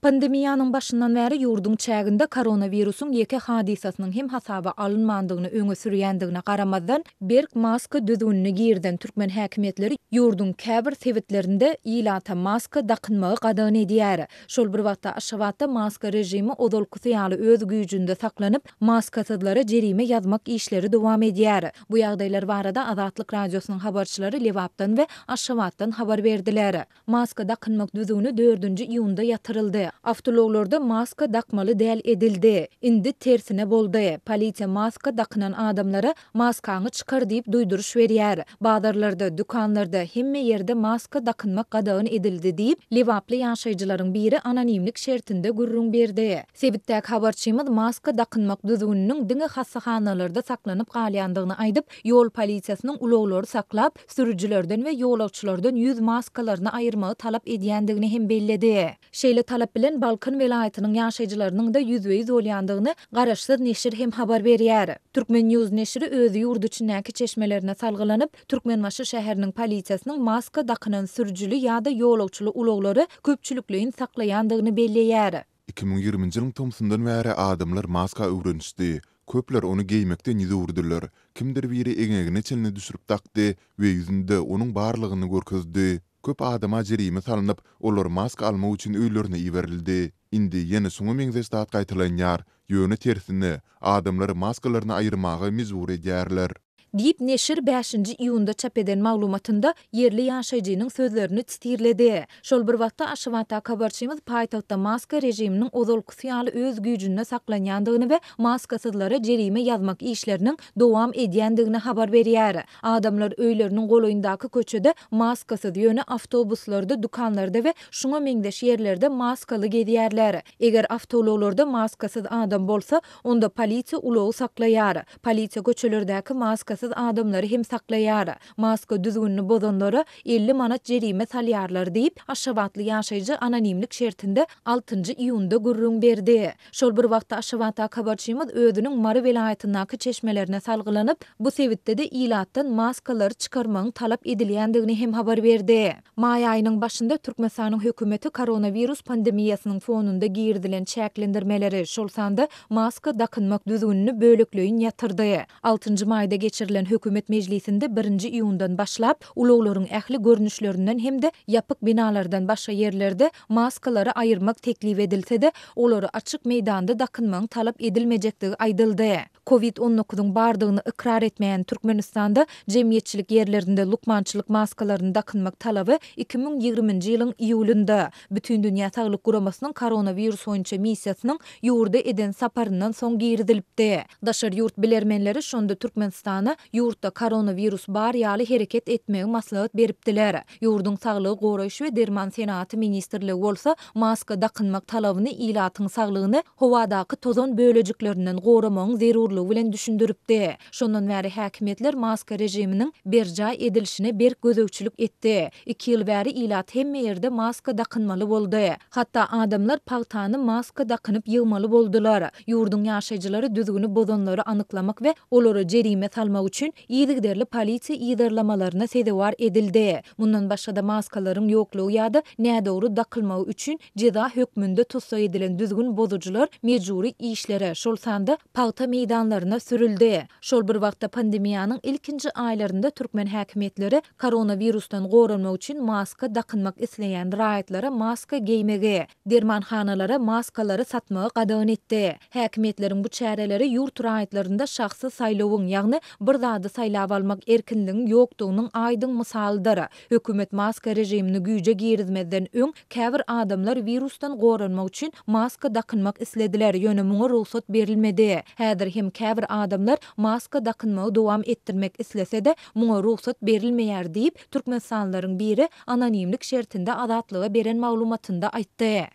Pandemiýanyň başyndan bäri ýurduň çäginde koronawirusyň ýeke hadysasynyň hem hasaba alynmandygyny öňe sürýändigine garamazdan, berk maska düzgünini girizen türkmen häkimiýetleri ýurduň käbir sebitlerinde ilata maska dakynmagy gadagan edýär. Şol bir wagtda, Aşgabatda maska režimi ozalkysy ýaly öz güýjünde saklanyp, maskasyzlara jerime ýazmak işleri dowam edýär. Bu ýagdaýlar barada Azatlyk Radiosynyň habarçylary Lebapdan we Aşgabatdan habar berdiler. Maska dakynmak düzgüni dördünji iýunda ýatyryldy. Awtoulaglarda maska dakmaly däl edildi. Indi tersine boldy. Polisiýa maska dakynan adamlara maskaňy çykar diýip duýduryş berýär. Bazarlarda, dükanlarda, hemme ýerde maska dakynmak gadagan edildi diýip, lebaply ýaşaýjylaryň biri anonimlik şertinde gürrüň berdi. Sebitdäki habarçymyz maska dakynmak düzgüniniň diňe hassahanalarda saklanyp galýandygyny aýdyp, ýol polisiýasynyň ulaglary saklap, sürüjilerden we ýolagçylardan ýüz maskalaryny aýyrmagy talap edýändigini hem belledi. Şeýle talap bilen Balkan welaýatynyň ýaşaýjylarynyň-da ýüzbe-ýüz bolýandygyny garaşsyz neşir hem habar berýär. Turkmen. News neşiri öz ýurt içindäki çeşmelerine salgylanyp, Türkmenbaşy şäheriniň polisiýasynyň maska dakynan sürüjili ýa-da ýolagçyly ulaglary köpçülikleýin saklaýandygyny belleýär. 2020-nji ýylyň tomsundan bäri adamlar maska öwrenişdi. Köpler ony geýmekden ýüz öwürdiler. Kimdir biri eňegine çenli düşürip dakdy we ýüzünde onuň barlygyny görkezdi. Köp adama jerime salnyp, olar maska almak üçin öýlerine iberildi. Indi ýene şuňa meňzeş zat gaýtalanýar, ýöne tersine, adamlary maskalaryny aýyrmaga mejbur edýärler. Diýip, neşir bäşinji iýunda çap eden maglumatynda ýerli ýaşaýjynyň sözlerini titirledi. Şol bir wagtda, Aşgabatdaky habarçymyz paýtagtda maska režiminiň ozalkysy ýaly öz güýjünde saklanýandygyny we maskasyzlara jerime ýazmak işleriniň dowam edýändigini habar berýär. Adamlar öýleriniň golaýyndaky köçede maskasyz, ýöne awtobuslarda, dükanlarda we şuňa meňzeş ýerlerde maskaly gezýärler. Eger awtoulaglarda maskasyz adam bolsa, onda polisiýa ulagy saklaýar. Polisiýa köçelerdäki maskasyz adamlary hem saklaýar. Maska düzgünini bozanlara 50 manat jerime salýarlar diýip, aşgabatly ýaşaýjy anonimlik şertinde altynjy iýunda gürrüň berdi. Şol bir wagtda, Aşgabatdaky habarçymyz özüniň Mary welaýatyndaky çeşmelerine salgylanyp, bu sebitde-de ilatdan maskalary çykarmagyň talap edilýändigini hem habar berdi. Maý aýynyň başynda Türkmenistanyň hökümeti koronawirus pandemiýasynyň fonunda girizilen çäklendirmeleri, şol sanda maska dakynmak düzgünini bölekleýin ýatyrdy. Altynjy maýda geçirilen hökümet mejlisinde birinji iýundan başlap, ulaglaryň ähli görnüşlerinden hem-de ýapyk binalardan başga ýerlerde maskalary aýyrmak teklip edilse-de, olary açyk meýdanda dakynmagyň talap edilmejekdigi aýdyldy. Covid on dokuzyň bardygyny ykrar etmeýän Türkmenistanda jemgyýetçilik ýerlerinde lukmançylyk maskalaryny dakynmak talaby 2020-nji ýylyň iýulynda, Bütindünýä Saglyk Guramasynyň koronawirus boýunça missiýasynyň ýurda eden saparyndan soň girizilipdi. Daşary ýurt bilermenleri şonda Türkmenistana ýurtda koronawirus bar ýaly hereket etmegi maslahat beripdiler. Ýurduň Saglygy goraýyş we derman senagaty ministrligi bolsa maska dakynmak talabyny ilatyň saglygyny howadaky tozan bölejiklerinden goramagyň zerurlygy bilen düşündiripdi. Şondan bäri häkimiýetler maska režiminiň berjaý edilişine berk gözegçilik etdi. Iki ýyl bäri ilat hemme ýerde maska dakynmaly boldy. Hatda adamlar pagtany maska dakynyp ýygmaly boldular. Ýurduň ýaşaýjylary düzgüni bozanlary anyklamak we olara jerime salmak üçin yzygiderli polisiýa yzarlamalaryna sezewar edildi. Mundan başga-da maskalaryň ýoklugy ýa-da nädogry dakylmagy üçin jeza hökmünde tussag edilen düzgün bozujylar mejbury işlere, şol sanda pagta meýdanlaryna sürüldi. Şol bir wagtda pandemiýanyň ilkinji aýlarynda türkmen häkimiýetleri koronawirusdan goranmak üçin maska dakynmak isleýän raýatlara maska geýmegi, Dermanhanalara maskalary satmagy gadagan etdi. Häkimiýetleriň bu çäreleri ýurt raýatlarynda şahsy saýlawyň, ýagny bir zady saýlap almak erkinligiň ýokdugynyň aýdyň mysalydyr. Hökümet maska režimini güýje girizmezden öň, käbir adamlar wirusdan goranmak üçin maska dakynmak islediler, ýöne muňa rugsat berilmedi. Häzir hem käbir adamlar maska dakynmagy dowam etdirmek islese-de, muňa rugsat berilmeýär diýip, türkmenistanlylaryň biri anonimlik şertinde Azatlyga beren maglumatynda aýtdy.